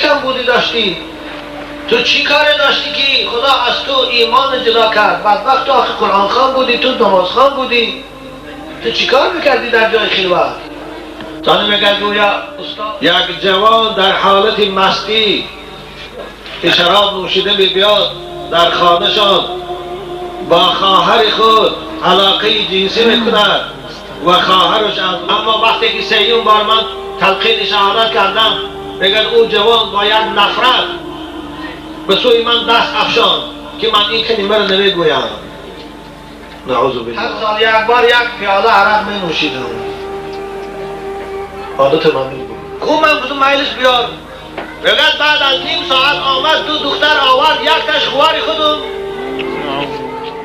کم بودی داشتی؟ تو چی کار داشتی که خدا از تو ایمان جدا کرد؟ بدبخت، تو آخه قرآن خوان بودی، تو نماز خوان بودی، تو چی کار میکردی در جای خلوت؟ تانه میگه گویا یک جوان در حالت مستی که شراب نوشیده بیاد در خانهشان با خواهر خود علاقه جنسی میکند و خواهرش، اما وقتی که سیوم بار من تلقین شهادت کردم، میگن او جوان با یک نفرت به سوی من دست افشان که من این کلمه رو نمیگویم. نعوذ بالله. هر سال یک بار یک پیاله عرق می نوشیدم، عادت من بود. کو من گفتم میلش بیار. میگد بعد از نیم ساعت آمد، دو دختر آورد، یک تاش خوار خودم.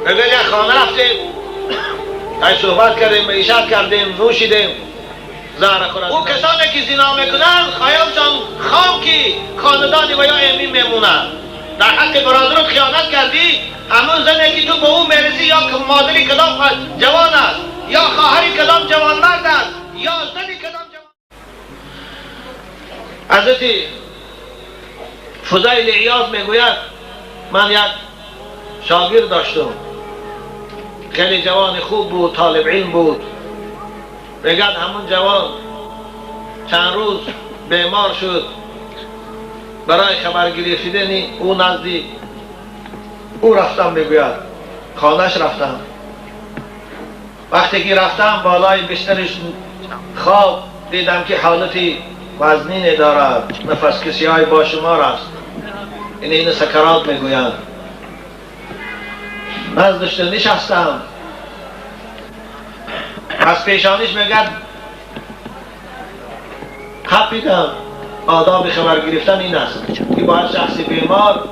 میگه یک خانه رفتیم، ای صحبت کردیم، معیشت کردیم، نوشیدیم، زهر خورد. او کسانی که زنا میکنن خیالشان خام که خاندانی و یا امین میمونند. در حق برادرت خیانت کردی، همون زنی که تو به او میرسی یا مادری کدام جوان است، یا خواهری کدام جوان مرد است، یا زنی کدام جوان. حضرت فضیل عیاض میگوید من یک شاگرد داشتم، خیلی جوان خوب بود، طالب علم بود. میگد همون جوان چند روز بیمار شد، برای خبر گرفتن او نزدی او رفتم. میگوید خانهش رفتم. وقتی که رفتم بالای بسترش خواب، دیدم که حالتی وزنین دارد، نفس کشی های با شمار است، این سکرات میگویند. نزدش نشستم، از پیشانیش میگد خپیدم. آداب خبر گرفتن این است که باید شخصی بیمار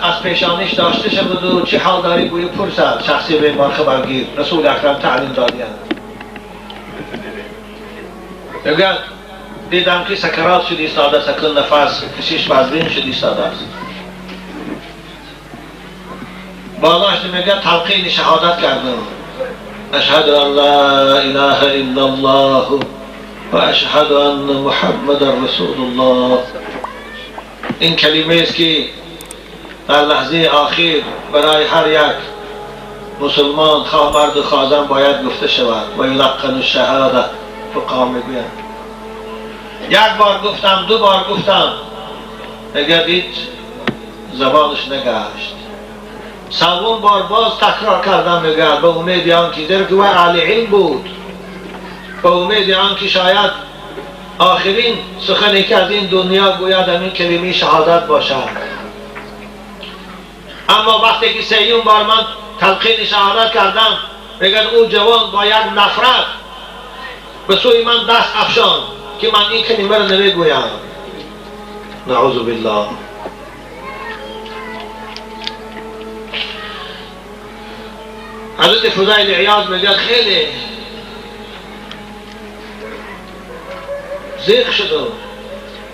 از پیشانیش داشته شود و چه حال داری گویی پرسد. شخصی بیمار خبرگیر رسول اکرم تعلیم دادیند. میگه دیدم که سکرات شد ایستاده، سکن نفس کشیش وزنین شد ایستاده است. بالاش میگه تلقین شهادت کردم، اشهد ان لا اله الا الله و اشهد ان محمد رسول الله. این کلمه است که در لحظه آخر برای هر یک مسلمان، خواه مرد و خواه زن، باید گفته شود. و یلقن الشهاده، فقها میگویند. یک بار گفتم، دو بار گفتم، میگه هیچ زبانش نگشت. سوم بار باز تکرار کردم، میگه به امید آن که، زیرا که اهل علم بود، به امید آن که شاید آخرین سخنی که از این دنیا گوید همین کلمه شهادت باشد. اما وقتی که سیوم بار من تلقین شهادت کردم، میگن او جوان با یک نفرت به سوی من دست افشان که من این کلمه رو نمیگویم. نعوذ بالله. حضرت فضیل عیاض میگه خیلی ذیق شدم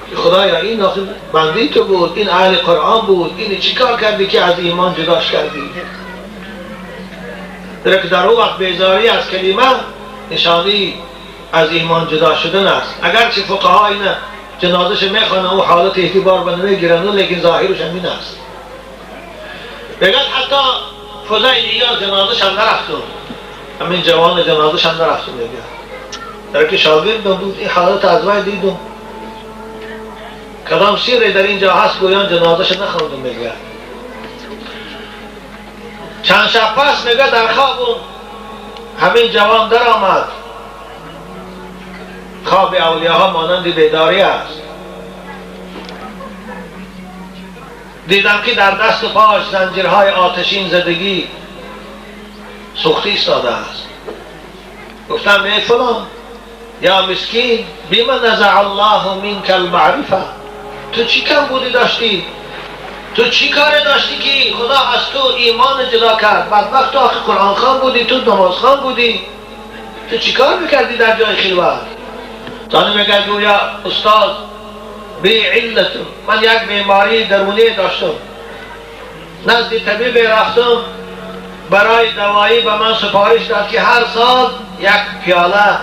که خدایا این آخر بندی تو بود، این اهل قرآن بود، این چی کار کردی که از ایمان جداش کردی؟ در که در او وقت بیزاری از کلمه نشانی از ایمان جدا شدن است. اگرچه فقها این جنازش میخوانن و حالت اعتبار به نمیگیرن، لیکن ظاهرش همین است. میگن حتی فضیل عیاض جنازش هم نرفتم، همین جوان جنازش هم نرفتم. میگه در که شاگردم بود، این حالت از وی دیدم، کدام سیری در اینجا هست گویان جنازش نخوندم. میگه چند شب پس میگه در خواب همین جوان در آمد. خواب اولیاها مانند بیداری است. دیدم که در دست و پاش زنجیرهای آتشین زدگی سوخته ایستاده است. گفتم ای فلان، یا مسکین، بما نزع الله منک المعرفه، تو چی کم بودی داشتی؟ تو چی کار داشتی که خدا از تو ایمان جدا کرد؟ بدبخت، تو آخه قرآن خوان بودی، تو نماز خوان بودی، تو چی کار میکردی در جای خلوت؟ تانه میگه گویا استاد بی علت، من یک بیماری درونی داشتم، نزد طبیب رفتم برای دوایی، به من سفارش داد که هر سال یک پیاله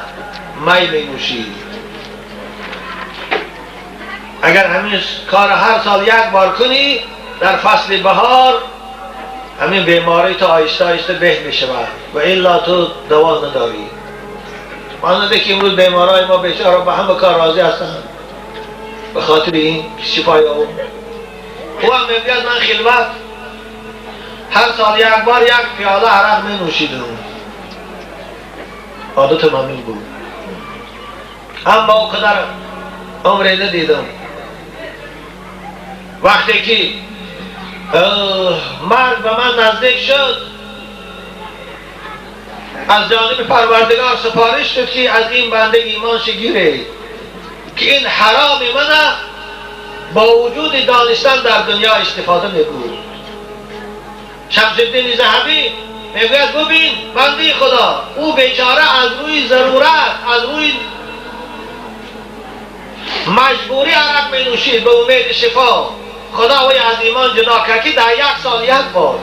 می می نوشی. اگر همین کار هر سال یک بار کنی در فصل بهار همین بیماری تو آهسته آهسته به میشود و الا تو دوا نداری. ماننده که امروز بیمارای ما بیچاره به همه کار راضی هستند به خاطر این شفای او. او هم میگوید من خلوت هر سال یک بار یک پیاله عرق می نوشیدم، عادت من این بود، اما او قدر عمری ندیدم. وقتی که مرگ به من نزدیک شد از جانب پروردگار سفارش شد که از این بنده ایمان گیره که این حرام من با وجود دانستن در دنیا استفاده می‌برد. شمس الدین ذهبی میگوید ببین بنده خدا، او بیچاره از روی ضرورت، از روی مجبوری عرق می نوشید به امید شفا. خدا وی از ایمان جدا کرد که در یک سال یک بار.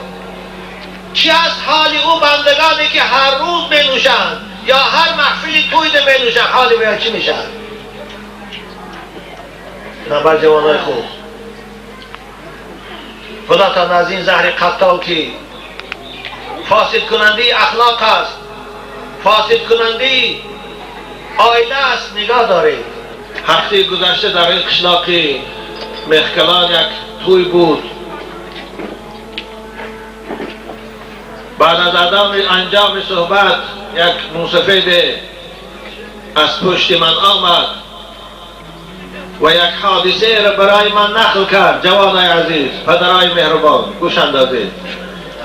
چی از حال او بندگانی که هر روز می نوشند یا هر محفلی توی می نوشند، حال وی چی میشن؟ نبر جوانای خوب، خدا تا از این زهر قتال که فاسد کننده اخلاق است، فاسد کننده آیله است، نگاه دارید. هفته گذشته در این قشلاق مخکلان یک توی بود. بعد از انجام صحبت یک موسفید از پشت من آمد و یک حادثه را برای من نقل کرد. جوانای عزیز، پدرای مهربان، گوش اندازید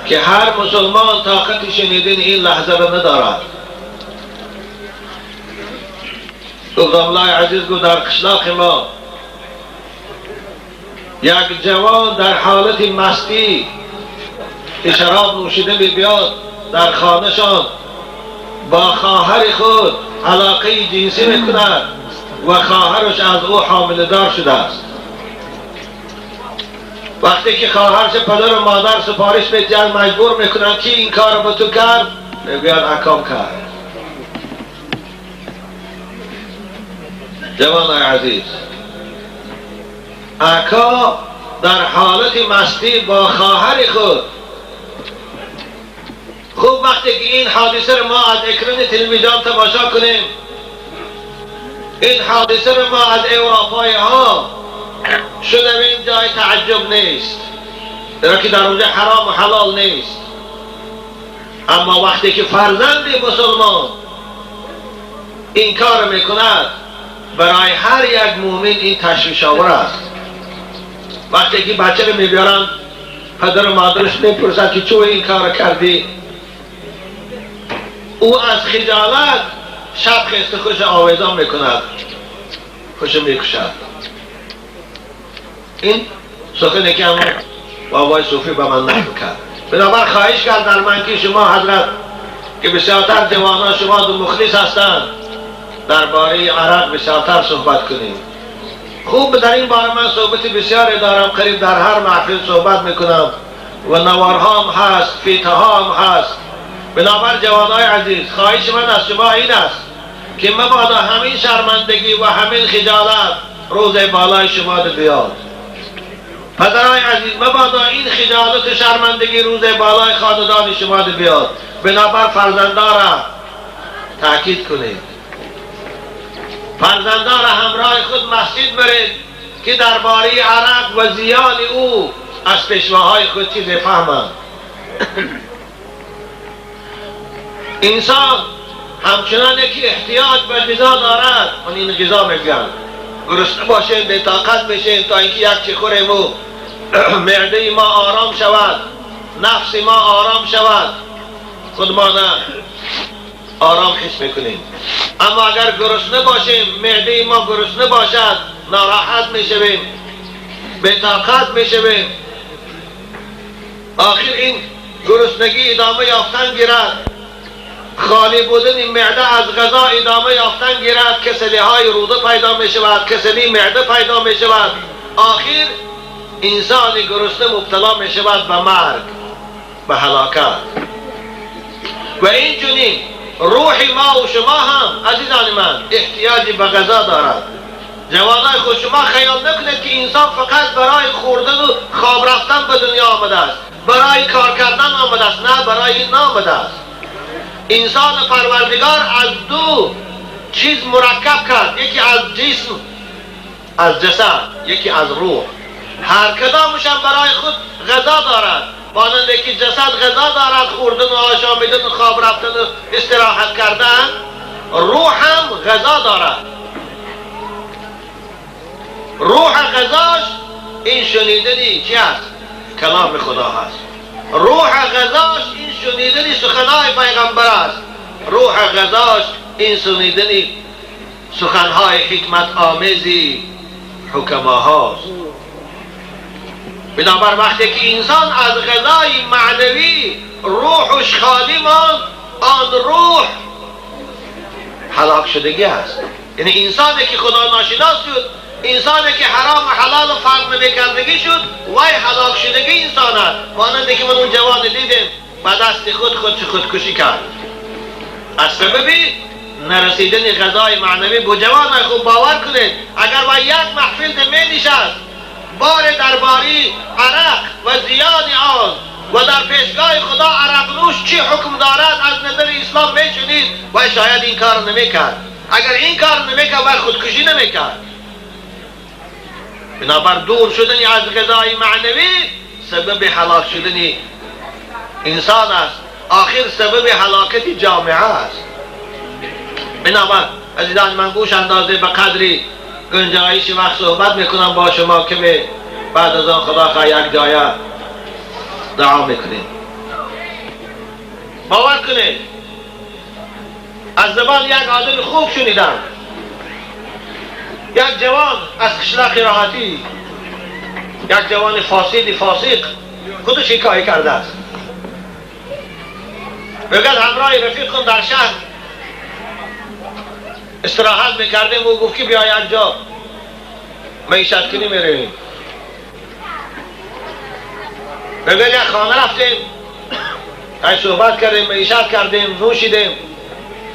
که هر مسلمان طاقت شنیدن این لحظه را ندارد. گفت الله عزیز، گفت در قشلاق ما یک جوان در حالت مستی که شراب نوشیده بیاد در خانهشان با خواهر خود علاقه جنسی میکند و خواهرش از او حامله دار شده است. وقتی که خواهرش پدر و مادر سفارش میدهند، مجبور میکنند که این کار به تو کرد، میگوید اکام کرد. جوان عزیز، اکا در حالت مستی با خواهر خود. خوب وقتی که این حادثه رو ما از اکران تلویزیون تماشا کنیم، این حادثه رو ما از اروپایی ها شنویم، جای تعجب نیست، درا که در اونجا حرام و حلال نیست. اما وقتی که فرزند مسلمان این کار میکند، برای هر یک مؤمن این تشویش آور است. وقتی که بچه رو میبیارن، پدر و مادرش میپرسن که چون این کار کردی، او از خجالت شب خسته خوش آویزان میکند، خوش میکشد. این سخنی که همون بابای صوفی به من نقل کرد. بنابر خواهش کرد در من که شما حضرت که بسیارتر جوانان شما دو مخلص هستند، درباره عرق بسیارتر صحبت کنیم. خوب در این باره من صحبت بسیاری دارم، قریب در هر محفل صحبت میکنم و نوارها هم هست، فیتها هم هست. بنابر جوانای عزیز، خواهش من از شما این است که مبادا همین شرمندگی و همین خجالت روز بالای شما بیاد. پدرای عزیز، مبادا این خجالت و شرمندگی روز بالای خاندان شما بیاد. بنابر فرزندان را تاکید کنید، فرزندان را همراه خود مسجد برید که درباره عرق و زیان او از پیشواهای خود چیز فهمند. انسان همچنان که احتیاج به غذا دارد، من این غذا میگم، گرسنه باشیم، بی طاقت بشیم تا اینکه یک چی خوریم و معده ما آرام شود، نفس ما آرام شود، خود ما نه آرام حس میکنیم. اما اگر گرسنه باشیم، معده ما گرسنه باشد، ناراحت میشویم، بی طاقت میشویم. آخر این گرسنگی ادامه یافتن گیرد، خالی بودن معده از غذا ادامه یافتن گیرد، کسلی های روده پیدا می شود، کسلی معده پیدا می شود. آخر انسان گرسنه مبتلا می شود به مرگ، به هلاکت. و این چنین روح ما و شما هم عزیزان من احتیاج به غذا دارد. جوانای خود، شما خیال نکنید که انسان فقط برای خوردن و خواب رفتن به دنیا آمده است، برای کار کردن آمده است. نه، برای این نامده است. انسان پروردگار از دو چیز مرکب کرد، یکی از جسم، از جسد، یکی از روح. هر کدامش هم برای خود غذا دارد. مانند که جسد غذا دارد، خوردن و آشامیدن و خواب رفتن و استراحت کردن، روح هم غذا دارد. روح غذاش این شنیدنی چی است؟ کلام خدا هست. روح غذاش این شنیدنی سخنهای پیغمبر است. روح غذاش این شنیدنی سخنهای حکمت آمیزی حکما هاست. بنابر وقتی که انسان از غذای معنوی روحش خالی ماند، آن روح هلاک شدگی است. یعنی انسانی که خدا ناشناس شد، انسانی که حرام و حلال و فرق نمیکردگی شد، وای هلاک شدگی انسان است. مانند که من اون جوان دیدم با دست خود خودکشی کرد از سبب نرسیدن غذای معنوی. با جوان خوب باور کنید، اگر با یک محفل می نشست بار درباری عرق و زیان آن و در پیشگاه خدا عرق نوش چی حکم دارد از نظر اسلام میشنید، و شاید این کار نمیکرد. اگر این کار نمیکرد و خودکشی نمیکرد. بنابر دور شدن از غذای معنوی سبب هلاک شدن انسان است، آخر سبب هلاکت جامعه است. بنابر عزیزان من گوش اندازه به قدری گنجایش وقت صحبت میکنم با شما که بعد از آن خدا خواه یک جایه دعا میکنیم. باور کنید از زبان یک آدم خوب شنیدم، یک جوان از قشلاق راحتی، یک جوان فاسد فاسق، خودش حکایه کرده است. میگه همراه رفیقم در شهر استراحت میکردیم و گفت که بیا یک جا معیشت کنی میریم. میگه یک خانه رفتیم، صحبت کردیم، معیشت کردیم، نوشیدیم،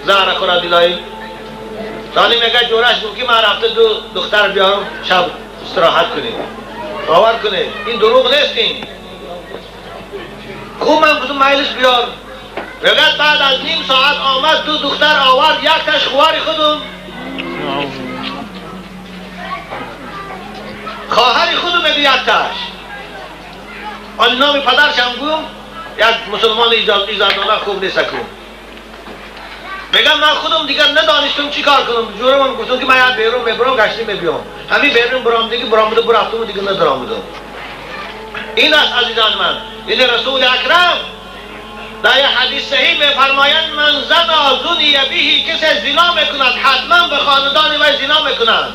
زهر خورا دلایی. دانی میگه جورش گفت که من رفته دو دختر بیارم شب استراحت کنیم. باور کنید این دروغ نیست. این خوب من گفتم مایلش بیار. میگه بعد از نیم ساعت آمد، دو دختر آورد، یک تاش خوار خودم، خواهر خودم میگه یک تاش، آن نام پدرش هم گوم یک مسلمان ایجادانه خوب نیست کن. میگم من خودم دیگر ندانستم چی کار کنم. جورم گفتم که من بیرون میبرم گشتی میبیام، همین بیرون برام دیگه برام بوده برفتم دیگه ندارم بودم. این است عزیزان من. یعنی رسول اکرم در یک حدیث صحیح میفرمایند من زنا زنی بهی، کسی زنا میکند حتما به خاندان وی زنا میکنند.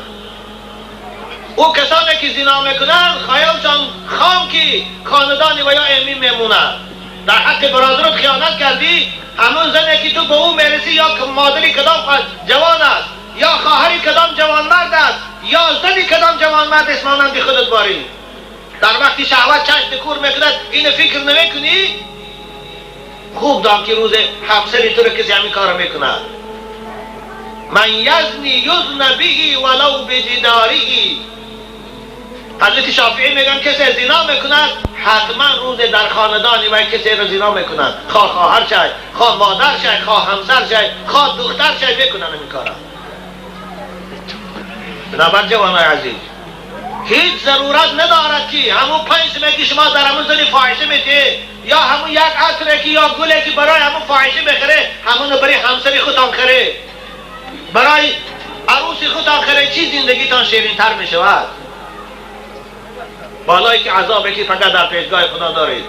او کسانی که زنا میکنند خیالشان خام که خاندان و یا امین میموند. در حق برادرت خیانت کردی، همون زنی که تو به او میرسی یا مادری کدام جوان است، یا خواهری کدام جوانمرد است، یا زنی کدام جوانمرد است مانند خودت باری. در وقتی شهوت چشم کور میکند این فکر نمیکنی؟ خوب دان که روز همسری تو رو کسی همین کار میکند. من یزنی یزن به ولو بجداره. حضرت شافعی میگن کسی زنا میکند حتما روز در خاندانی و کسی رو زنا میکند، خواه خواهر شای، خواه مادر شای، خواه همسر شای، خواه دختر شای، میکنن این کارا. بنابر جوانای عزیز هیچ ضرورت ندارد که همون 5 سمه که شما در همون زنی فاحشه میده، یا همون یک عطره که یا گله که برای همون فاحشه بخره، همون برای همسر خودتان خره، برای عروس خودتان خره، چی زندگیتان شیرین تر میشود؟ بالایی که عذابی که فقط در پیشگاه خدا دارید.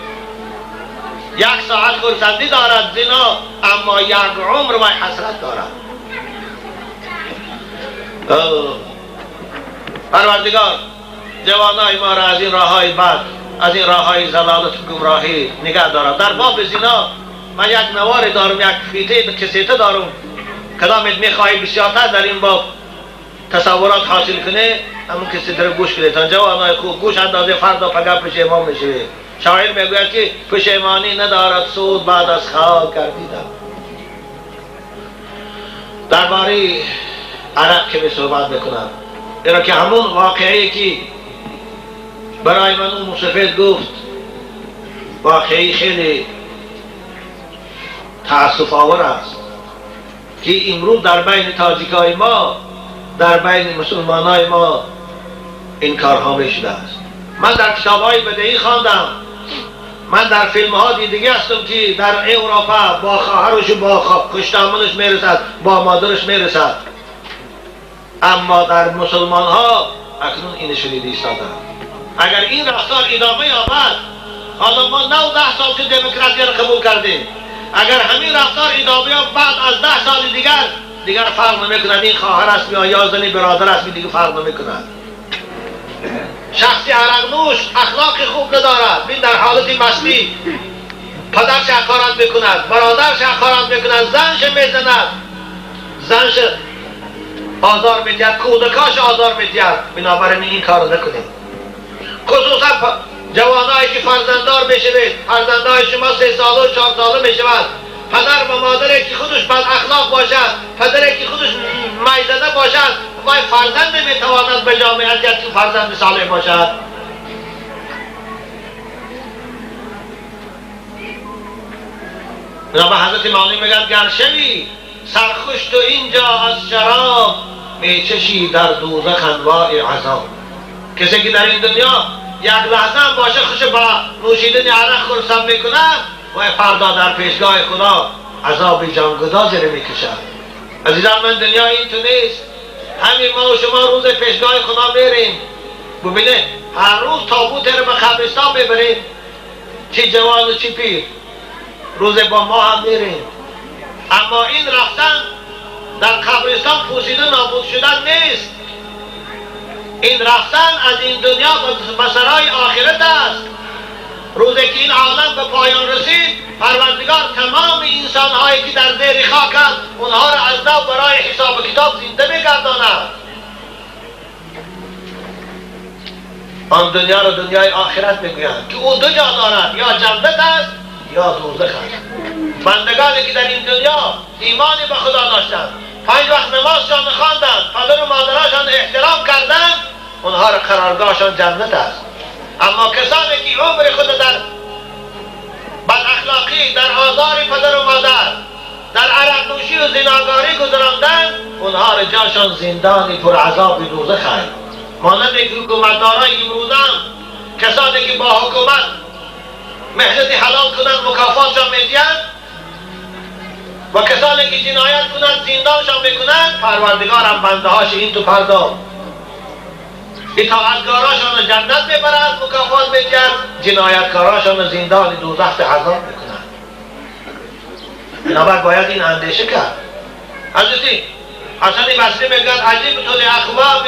یک ساعت خرسندی دارد زنا، اما یک عمر و حسرت دارد. پروردگار جوانای ما را از این راههای بد، از این راههای ضلالت و گمراهی نگه دارد. در باب زنا من یک نوار دارم، یک فیته کسیته دارم، کدامت میخواهی بسیارتر در این باب تصورات حاصل کنه، همون کسی رو گوش کنه. تا جوانای خوب گوش اندازه، فردا فقط پشیمان میشه. شاعر میگوید که پشیمانی ندارد سود بعد از خاک گردیدن. درباره عرق که به صحبت میکنم، زیرا که همون واقعی که برای من اون مسافر گفت واقعی خیلی تأسف آور است که امروز در بین تاجیکای ما، در بین مسلمانای ما این کارها میشده است. من در کتابهای بدعی خواندم، من در فیلم ها دیدگی هستم که در اروپا با خواهرش و با کشتامنش میرسد، با مادرش میرسد، اما در مسلمان ها اکنون این شنیده ایستادم. اگر این رفتار ادامه یابد، حالا ما 9-10 سال که دموکراسی را قبول کردیم، اگر همین رفتار ادامه یابد بعد از 10 سال دیگر فرق نمیکند این خواهر است یا زنی برادر است، دیگه فرق نمیکند. شخصی عرق نوش اخلاق خوب ندارد، بین در حالت مستی پدرش حقارت میکند، برادرش حقارت میکند، زنش میزند، زنش آزار میدهد، کودکاش آزار میدهد. بنابراین این کار نکنید. خصوصا جوانایی که فرزنددار میشوید، فرزندهای شما 3 ساله و 4 ساله میشود، پدر و مادری که خودش بد اخلاق باشد، پدری که خودش میزده باشد، وای فرزند نمیتواند به جامعه که فرزند صالح باشد. بنابر حضرت معلم میگن گر شوی سرخوش تو اینجا از شراب، میچشی در دوزخ انواع عذاب. کسی که در این دنیا یک لحظه هم باشه خوش با نوشیدن عرق خرسند میکند، و فردا در پیشگاه خدا عذاب جانگدازی رو میکشد. عزیزان من، دنیا این تو نیست. همین ما و شما روز پیشگاه خدا میریم، ببینه هر روز تابوت رو به قبرستان میبریم، چی جوان و چی پیر، روز با ما هم میریم. اما این رفتن در قبرستان پوسیده نابود شدن نیست، این رفتن از این دنیا به سرای آخرت است. روزی که این عالم به پایان رسید، پروردگار تمام انسانهایی که در زیر خاکند اونها را از نو برای حساب کتاب زنده میگرداند. آن دنیا را دنیای آخرت میگویند که او دو جا دارد، یا جنت است یا دوزخ است. بندگانی که در این دنیا ایمان به خدا داشتند، 5 وقت نمازشان خواندند، پدر و مادرشان احترام کردند، اونها را قرارگاهشان جنت است. اما کسانی که عمر خود در بد اخلاقی، در آزار پدر و مادر، در عرق نوشی و زناکاری گذراندند، اونها را جاشان زندانی پر عذاب دوزخ است. مانند که حکومتدارای امروزم کسانی که با حکومت محنت حلال کنند مکافاتشان میدهند و کسانی که جنایت کنند زندانشان میکنند، پروردگارم بنده هاش این تو پرداخت اطاعتکاراشان جنت میبرد مکافات میدهد، جنایتکاراشان زندان دوزخ عذاب میکنند. بنابر باید این اندیشه کرد. حضرت حسن بصری میگوید عجبت لاقوام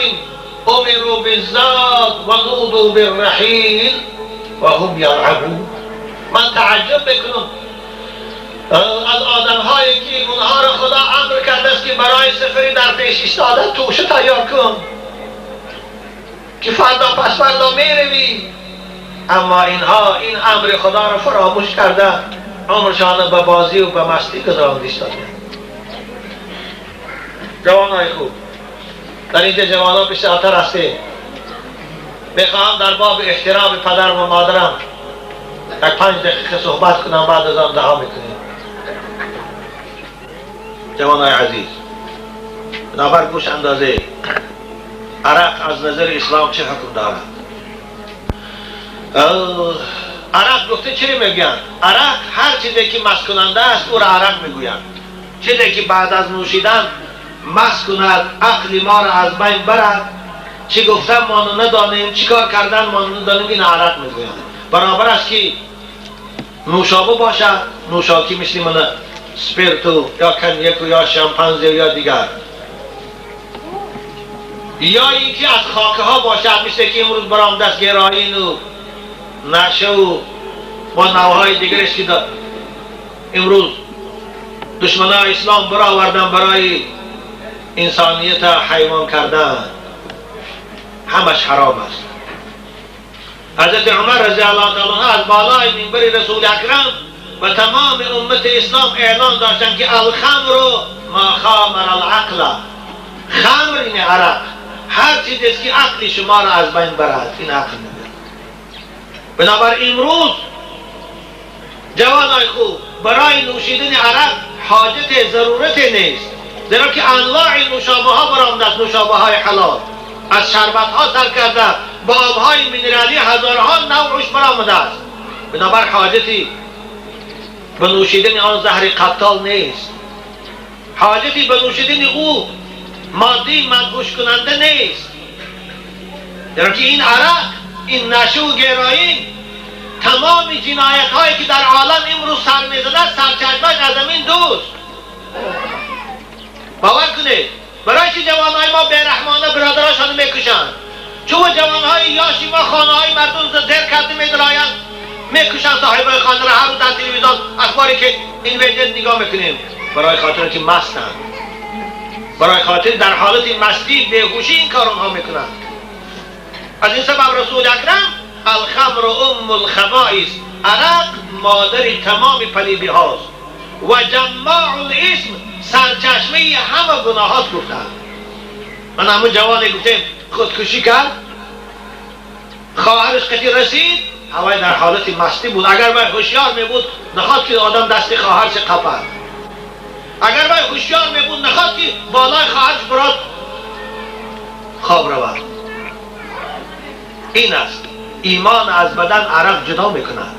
امروا بالزاد و نودوا بالرحیل و هم یلعبون. من تعجب میکنم از آدم هایی که اونها را خدا امر کرده است که برای سفری در پیش ایستاده توشه تیار کن که فردا پس فردا میروی، اما اینها این امر خدا را فراموش کرده، عمرشان به بازی و به مستی گذرانده ایستاده. جوانای خوب، در اینجا جوانان بسیارتر هستیم. میخواهم در باب احترام پدر و مادرم یک 5 دقیقه صحبت کنم، بعد از آن دعا میکنیم. جوانای عزیز، بنابر گوش اندازه عرق از نظر اسلام چه حکم دارد؟ عرق گفته چی میگن؟ عرق هر چیزی که مست کننده است او را عرق میگویند. چیزی که بعد از نوشیدن مست کند، عقل ما را از بین برد، چی گفتن ما ندانیم، چی کار کردن ما ندانیم، این عرق میگویند. برابر است که نوشابه باشد، نوشاکی مثل من سپیرتو یا کنیک یا شامپانزه یا دیگر، یا اینکه از خاکه ها باشد مثل که امروز برام دست گرایین و نشه و با نوهای دیگرش که امروز دشمنان اسلام برآوردن برای انسانیت حیوان کردن، همش حرام است. حضرت عمر رضی الله تعالی عنه از بالای منبر رسول اکرم و تمام امت اسلام اعلان داشتند که الخمر ما خامر العقل، خمر این عرق هر چیزی است که عقل شما را از بین برد، این عقل میگه. بنابر امروز جوانای خوب، برای نوشیدن عرق حاجت ضرورت نیست، زیرا که انواع نوشابه ها برآمده است. نوشابه های حلال از شربت ها سر کرده با آبهای مینرالی هزارها نوعش برآمده است. بنابر حاجتی به نوشیدن آن زهر قتال نیست، حاجتی به نوشیدن او ماده مدهوش کننده نیست، زیرا که این عرق، این نشه و گرائین، تمام جنایت هایی که در عالم امروز سر میزند، سرچشمش از همین دوست. باور کنید، برای چی جوانهای ما بی‌رحمانه برادراشان میکشند؟ چون جوانهای یاشی ما خانه های مردم زیر کرده میدرایند، میکشند صاحب خانه را. هر روز در تلویزیون اخباری که این ویدیو نگاه میکنیم، برای خاطر که مستند، برای خاطر در حالت مستی، بیهوشی این کار اونها میکنند. از این سبب رسول اکرم الخمر ام الخبائث، عرق مادر تمام پلیدی هاست و جماع الاثم، سرچشمه همه گناهات گفتند. من همون جوانی گفتیم خودکشی کرد، خواهرش قطعی رسید، هوای در حالت مستی بود. اگر وای هوشیار می بود، نخواد که آدم دست خواهرش قپد. اگر وای هوشیار می بود، نخواد که بالای خواهرش براد خواب رود. این است ایمان از بدن عرق جدا میکند.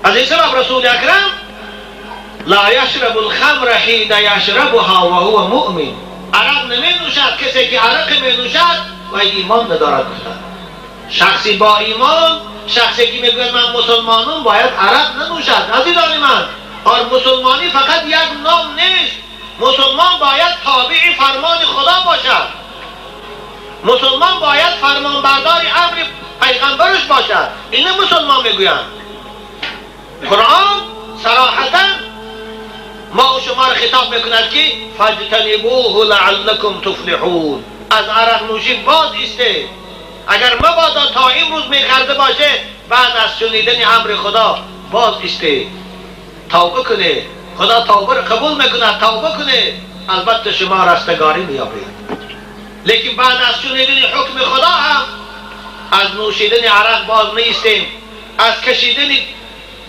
از این سبب رسول اکرم لا یشرب الخمر حین یشربها و هو مؤمن، عرق نمی نوشد کسی که عرق می نوشد و ایمان ندارد گفتند. شخصی با ایمان، شخصی که میگوید من مسلمانم، باید عرق ننوشد. عزیزان من، اور مسلمانی فقط یک نام نیست. مسلمان باید تابع فرمان خدا باشد. مسلمان باید فرمانبردار امر پیغمبرش باشد. اینو مسلمان میگویند. قرآن صراحتا ما و شما را خطاب میکند که فاجتنبوه لعلکم تفلحون، از عرق نوشی باز ایسته. اگر مبادا تا امروز میخورده باشه، بعد از شنیدن امر خدا باز ایسته، توبه کنه. خدا توبه را قبول میکند. توبه کنه، البته شما رستگاری مییابید. لیکن بعد از شنیدن حکم خدا هم از نوشیدن عرق باز نیستیم، از کشیدن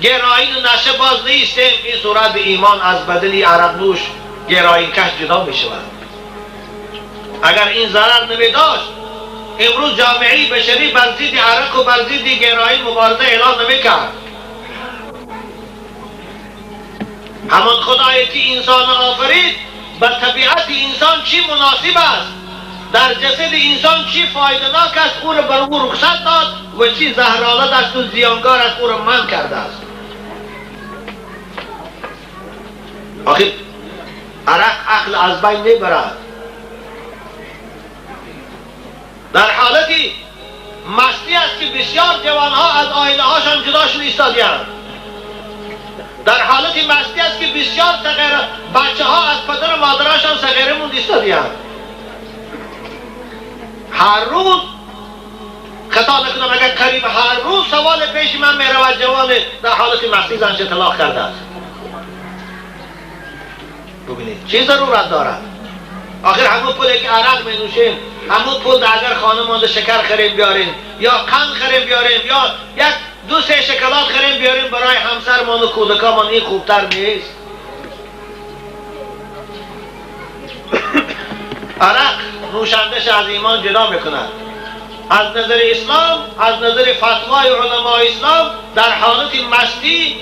گرائین و نشه باز نیستیم، این صورت ایمان از بدن عرق نوش، گرائین کش جدا می شود. اگر این ضرر نمی داشت، امروز جامعه بشری بر ضد عرق و بر ضد گرائین مبارزه اعلام نمی کرد. همان خدایی که انسان آفرید، به طبیعت انسان چی مناسب است، در جسد انسان چی فایده‌ناک است، او را بر او رخصت داد و چی زهرآلود است و زیانگار است، او را منع کرده است. آخر عرق عقل از بین میبرد. در حالتی مستی است که بسیار جوانها از آینه هاشان جدا شده ایستادیند. در حالت مستی است که بسیار صغیر بچه ها از پدر و مادراشان صغیره موند ایستادیند. هر روز، خطا نکنم اگر قریب هر روز سوال پیش من می رود، جوان در حالت مستی زنش طلاق کرده است. ببینید چه ضرورت دارد؟ آخر همون پولی که عرق می نوشیم، همون پول اگر خانه مانده شکر خریم بیاریم یا قند خریم بیاریم یا یک دو سه شکلات خریم بیاریم برای همسرمان و کودکامان، این خوبتر نیست؟ عرق نوشندش از ایمان جدا میکند. از نظر اسلام، از نظر فتوای علمای اسلام، در حالت مستی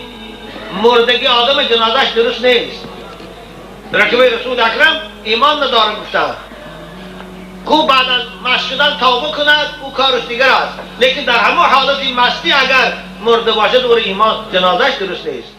مردگی آدم جنازش درست نیست. رکبه رسول اکرم ایمان ندارم گفتند. خوب بعد از مست شدن توبه کند، او کارش دیگر است، لیکن در همون حالت مستی اگر مرده باشد، او ایمان جنازش درست نیست.